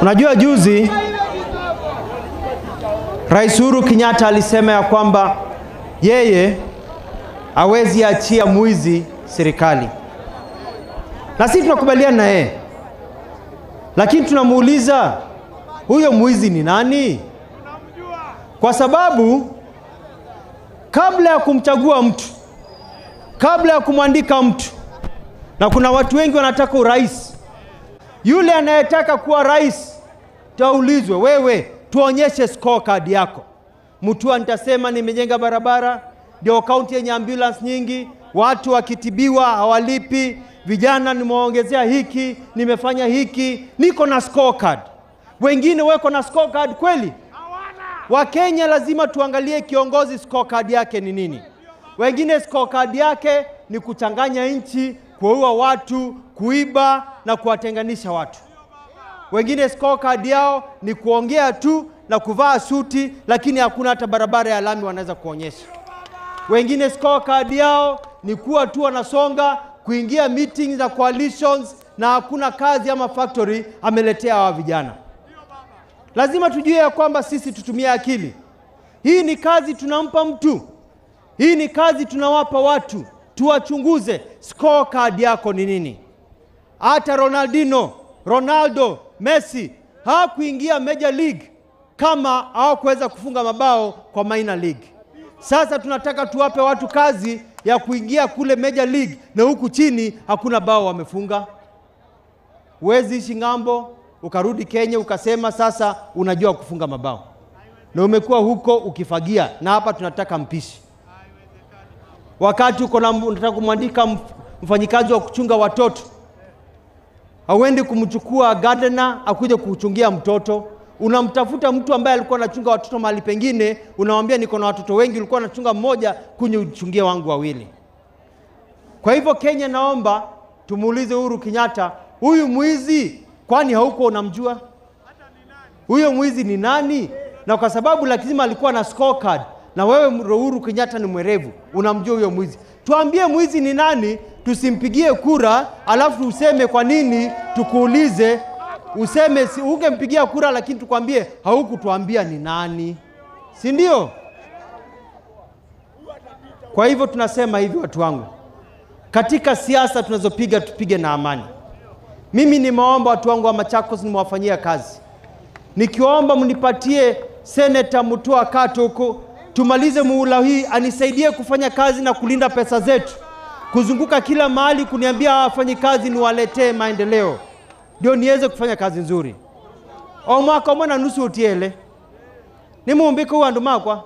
Unajua juzi Rais Uhuru Kenyatta alisema ya kwamba yeye hawezi achia mwizi serikali. Na sisi tunakubaliana na yeye. Lakini tunamuuliza, huyo mwizi ni nani? Kwa sababu kabla ya kumchagua mtu, kabla ya kumwandika mtu, na kuna watu wengi wanataka urais, yule anayetaka kuwa rais taulizwe, wewe tuonyeshe scorecard yako. Mtu nitasema nimejenga barabara, ndio kaunti yenye ambulance nyingi, watu wakitibiwa hawalipi, vijana nimewaongezea hiki, nimefanya hiki, niko na scorecard. Wengine wako na scorecard kweli? Wakenya lazima tuangalie kiongozi scorecard yake ni nini. Wengine scorecard yake ni kuchanganya nchi, kuua watu, kuiba na kuwatenganisha watu. Wengine scorecard yao ni kuongea tu na kuvaa suti, lakini hakuna hata barabara ya lami wanaweza kuonyesha. Wengine scorecard yao ni kuwa tu wanasonga, kuingia meetings za coalitions na hakuna kazi ama factory ameletea hawa vijana. Lazima tujue ya kwamba sisi tutumie akili. Hii ni kazi tunampa mtu. Hii ni kazi tunawapa watu. Tuwachunguze scorecard yako ni nini. Hata Ronaldinho, Ronaldo, Messi hawakuingia Major League kama hawakuweza kufunga mabao kwa minor league. Sasa tunataka tuwape watu kazi ya kuingia kule Major League na huku chini hakuna bao wamefunga. Huwezi ishi ng'ambo ukarudi Kenya ukasema sasa unajua kufunga mabao. Na umekuwa huko ukifagia, na hapa tunataka mpishi. Wakati uko na unataka kumwandika mfanyikazi wa kuchunga watoto, hauendi kumchukua gardener akuje kuchungia mtoto. Unamtafuta mtu ambaye alikuwa anachunga watoto mahali pengine, unamwambia niko na watoto wengi, ulikuwa unachunga mmoja, kunye uchungie wangu wawili. Kwa hivyo Kenya, naomba tumuulize Uhuru Kenyatta, huyu mwizi kwani hauko unamjua? Huyo mwizi ni nani? Na kwa sababu lazima alikuwa na scorecard, na wewe Uhuru Kenyatta ni mwerevu, unamjua huyo mwizi. Tuambie mwizi ni nani, tusimpigie kura, alafu useme kwa nini, tukuulize, useme si ungempigia kura lakini tukwambie haukutuambia ni nani. Si ndio? Kwa hivyo tunasema hivi watu wangu, katika siasa tunazopiga tupige na amani. Mimi nimeomba watu wangu wa Machakos, nimewafanyia kazi. Nikiomba mnipatie Senator Mutua Kato huko, tumalize muhula hii, anisaidie kufanya kazi na kulinda pesa zetu. Kuzunguka kila mahali kuniambia hawafanyi kazi, niwaletee maendeleo, ndio niweze kufanya kazi nzuri. O mwaka mwana nusu utiele. Ni muumbiko wa andu makwa.